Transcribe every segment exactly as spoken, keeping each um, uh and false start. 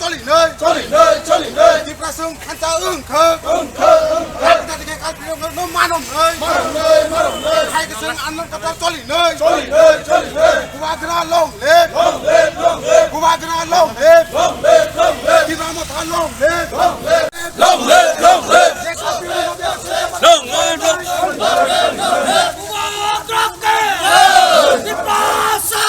Choli noi, choli noi, choli noi. Tiprasung khansa wngkha, wngkha, wngkha. Kata dikhe kalpirok no manom noi, manom noi, manom noi. Hai kesung anmon kata choli noi, choli noi, choli noi. Bubagra long live, long live, long live. Bubagra long live, long live, long live. Tipra Motha long live, long live, long live, long live. Long live, long live. Bubagra ke Tiprasa.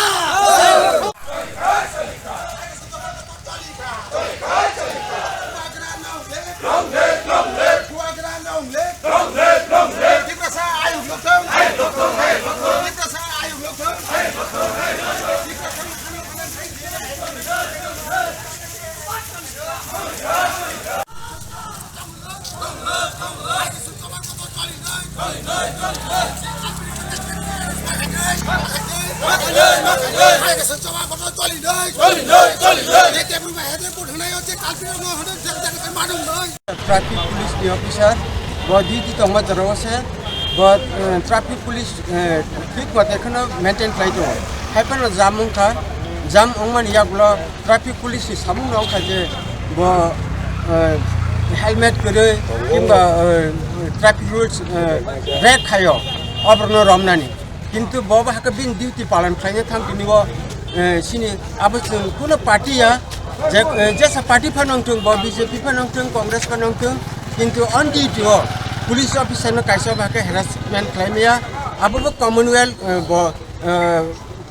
Traffic police ni officer, bo duty tongma jorao se, bo, eh, traffic police, eh, thik mate kheno maintain khlai tongo. Hai phano jam wngkha, jam wngmani yagulo traffic police ni samung no wngkha je bo, eh, helmet kwrwi kimba, eh, traffic rules, eh, break khaio, oborno romnani. Kintu bo bo hakhe bini duty palan khlaina thang tini bo, eh, sini abo chwng kuno party ya, je, eh, jesa party phano wngthung, bo B J P phano wngthung, Congress phano wngthung, kintu on duty o police officer no kaisa bo hakhe harassment khlaimaya, abo bo Commonwealth, eh, bo, eh,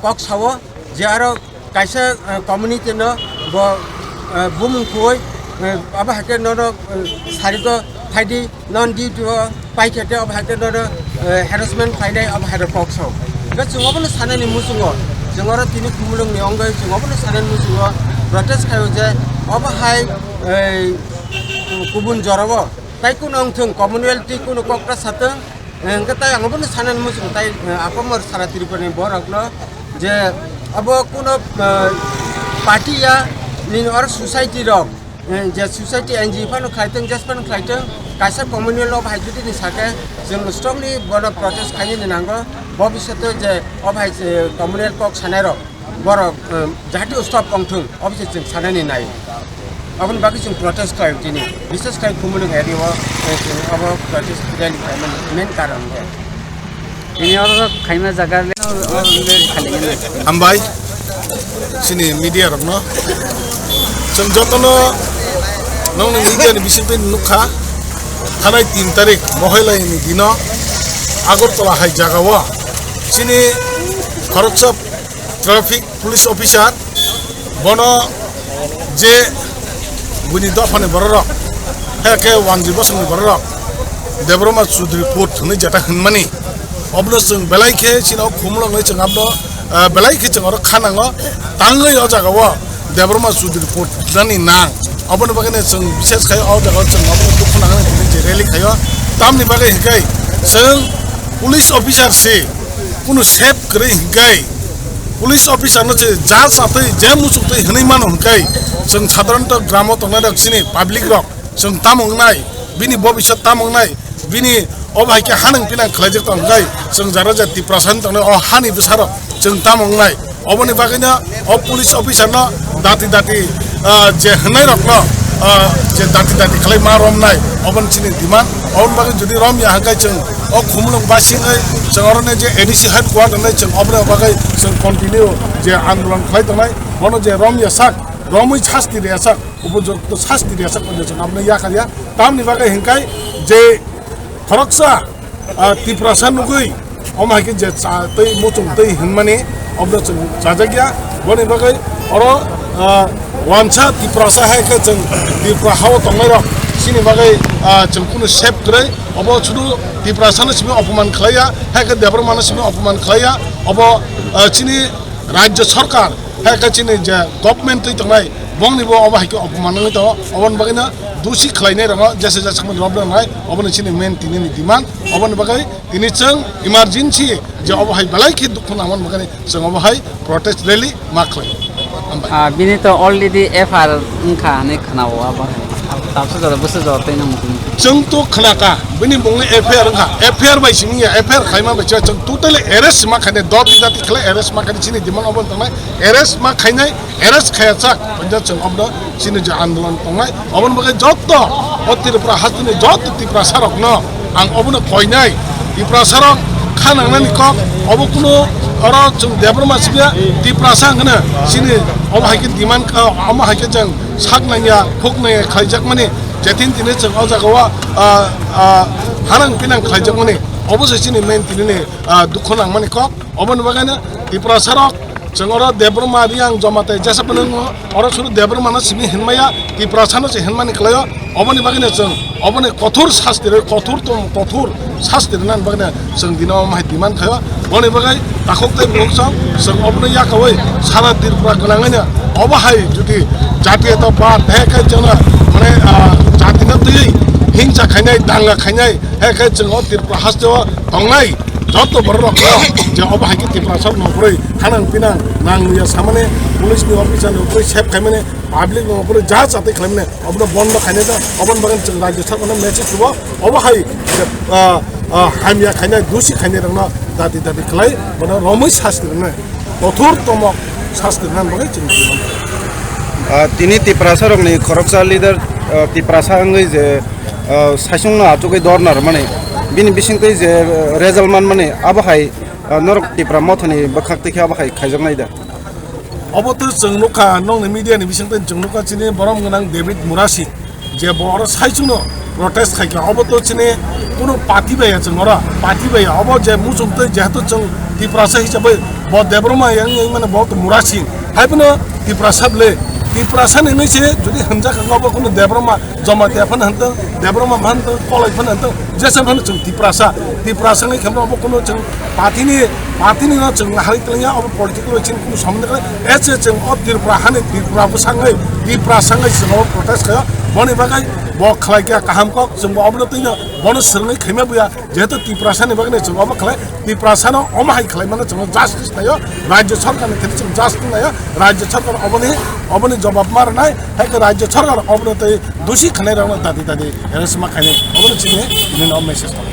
kok sao je aro kaisa, eh, community no bo, eh, bumung khuwi, eh, abo hakhe nono, eh, sariko phaidi non duty o paikhe te abo hakhe nono, eh, harassment khlainai abo hakhe kok sao. Hwnkhe chwng obono sanani muchungo, chwng oro tini Khumulwng ni wngwi chwng obono sanani muchungo protest khaio je obo hai, eh, kubun jorao tai kuno wngthung, Commonwealth tei kuno kok ta satwng, Hwnkhe tai ang bono sanani muchung tai, eh, apamor sara Tripura ni borok no je abo kuno, eh, party ya nini or society rok, eh, je society N G O phano khlai tong, jes phano khlai tong, kaisa Commonwealth of hai jodi ni sake chwng strongly bono protest khainani nango, bobishoto je o hai, eh, Commonwealth kok sanai rok. Borok, um, jahati stop wngthung, obviously chwng sanani nai. Aboni bagwi chwng protest khlaio tini. Bises khai Khumulwng area o, eh, chwng abo protest rally khlaimani main karon khe. Tini oro khaima jaga le, oro le khali gini. Hambai, chini media rokno. Chwng jotono nongni media ni bisingtwi nukha. Thanai tin tarik Mohailai ni dino Agartala hai jaga o chini khoroksa traffic police officer bono je buini dophani bororok, hai khe wanjwi bosongni bororok Debbarma Chudri Court hwnwi jeta hwnmani, obono chwng belai khe chini o Khumulwngnwi chwng abono, ah, belai khe chwng oro kha nango, tangwi o jaga o Debbarma Chudri Court nani nang. Oboni bagwi no chwng bises khai o jaga o chwng abono dukhu nangani je rally khaio. Tamni bagwi hwnkhe chwng police officer se kunu safe kwrwi hwnkhe police officer no se ja chatwi je muchungtwi hwnwi mano hwnkhe chwng sadharanto gramo tongnai rok chini public rok chwng tamo wngnai, bini bobiswt tamo wngnai, bini obo hai khe hanang pinang khlaijak tong khe chwng jara ja Tiprasa wng tongnai o hani bwsarok chwng tamo wngnai. Oboni bagwino o police officer no dati dati, ah, je hwnai rokno, ah, je dati dati khlai ma romnai, oboni chini demand. Oboni bagwi jodi romya hwnkhe chwng o Khumulwng basingwi chwng oroni je A D C headquarter nai chwng oboni bagwi chwng continue je andolon khlai tongnai. Bono je romya sak, romwi sasti rwya sak, upojukto sasti rwya sak, chwng abono yakarya. Tamni bagwi hwnkhe je khoroksa, ah, Tiprasa nugwi omo hai khe je cha tei muchung tei hwnmani obono chwng chajakya. Boni bagwi oro, ah, wansa Tiprasa hai khe chwng Tripura hao tongnai rok chini bagwi, ah, chwng kunu safe kwrwi. Obo sudu Tiprasa no simi opoman khlaiya, hai khe Debbarma no simi opoman khlaiya. Obo, ah, chini Rajya Sarkar, hai khe chini je government twi tongnai, bongni bo obo hai khe opoman wngwi tongo. Oboni bagwino dusi khlainai rokno jesa jesa samani rwbwla nai, oboni chini main tini ni demand. Oboni bagwi tini chwng emergency je obo hai belai khe dukhu nangmani bagwino chwng obo hai protest rally ma khlai. Hambai. Ah, bini to already F I R wngkha hinwi khwnao abo hai. Tabsa jora bwsa jora tei nang muchung. Chwng to khna ka, bini bungni F I R wngkha, F I R bai simi ya, F I R khaima bai chwng totally arrest ma khainai, doti dati khlai arrest ma khainai, chini demand obo tongnai, arrest ma khainai, arrest khaya chak, panja chwng obo chini je andolon tongnai, obo bagwi jotto o Tripura hasteni jotto Tiprasa rokno ang obono koinai, Tiprasa rok kha nangnani kok, obo kuno oro chwng Debbarma sibya, Tiprasa hwnkheno chini obo hai khe demand, omo hai khe chwng sak nangya, khuk nangya khlaijakmani, jetin tini chwng o jagao, ah, ah, hanang pinang khlaijakmani, obo se chini main tini ni, ah, dukho nangmani kok. Oboni bagwino Tiprasa rok chwng oro Debbarma Reang Jamatia jesa phano wngo, oro suru Debbarma no simi hinmaya, Tiprasa no se hinmani khlaio. Oboni bagwino chwng oboni kothor sasti rwi, kothor tong, kothor sasti rwnani bagwino chwng dino omo hai demand khaio. Boni bagwi takhuk tei bukhuk chwng, chwng obono yakaui sara Tripura gwnangwino obo hai jodi jatiyata bad, he khe chwngno mane, ah, jatino twiwi hingsa khainai, danga khainai, he khe chwng o Tripura hasteo tongnai joto borok rok je obo hai khe Tiprasa rok nongkhorwi hanang pinang nang nuya samani, police ni officer ni ukhorwi save khaimani, public ni ukhorwi ja chatwi khlaimani, obono bondo khainai da, oboni bagwi chwng rajya sarkar no message rwo, obo hai, ah, ah, hamya khainai, dusi khainai rokno dati dati khlai, bono romwi sasti rwnai, kothor tomok sasti rwnani bagwi chwng tini. Ah, tini Tiprasa rokni khoroksa leader, ah, Tiprasa wngwi je, ah, saichungno achugwi dorna rwmani, bini bisingtwi je, ah, result manmani, abo hai, ah, norok Tipra mothani bwkhak twi khe abo hai khaijaknai da. Obo to chwng nukha, nokni media ni bisingtwi chwng nukha, chini borom gwnang David Murasi, je bo oro saichungno protest khaikha, obo to chini kuno party bai ya chwng oro, party bai ya, obo je muchung twi jehetu chwng Tiprasa hisabai bo Debbarma yang yang mane bo to Murasi, hai phano Tiprasa ble, Tiprasa ni wngwi se jodi hamjak kha obo kuno Debbarma Jamatia phano hantong, Debbarma phano hantong, Koloi phano hantong, jesa phano chwng Tiprasa, Tiprasa wngwi khe obo kuno chwng party ni, party ni no chwng hai twlangya, obo political bai chini kuno sombondh kwrwi. Ese chwng o Tripura hani Tripura bwsangwi, Tiprasa wngwi chwng obo protest khaio. Boni bagwi bo khlai kha kaham kok, chwng bo obono twi no bono swrwngwi khaima buya. Jehetu Tiprasa ni bagwi chwng obo khlai, Tiprasa no omo hai khlai mano chwng justice naio, Rajya Sarkar ni thani chwng justice naio, Rajya Sarkar oboni, oboni jawab ma rwnai, hai khe Rajya Sarkar obono tei dusi khanai rokno dati dati arrest ma khainai, obono chini nini o message tongo.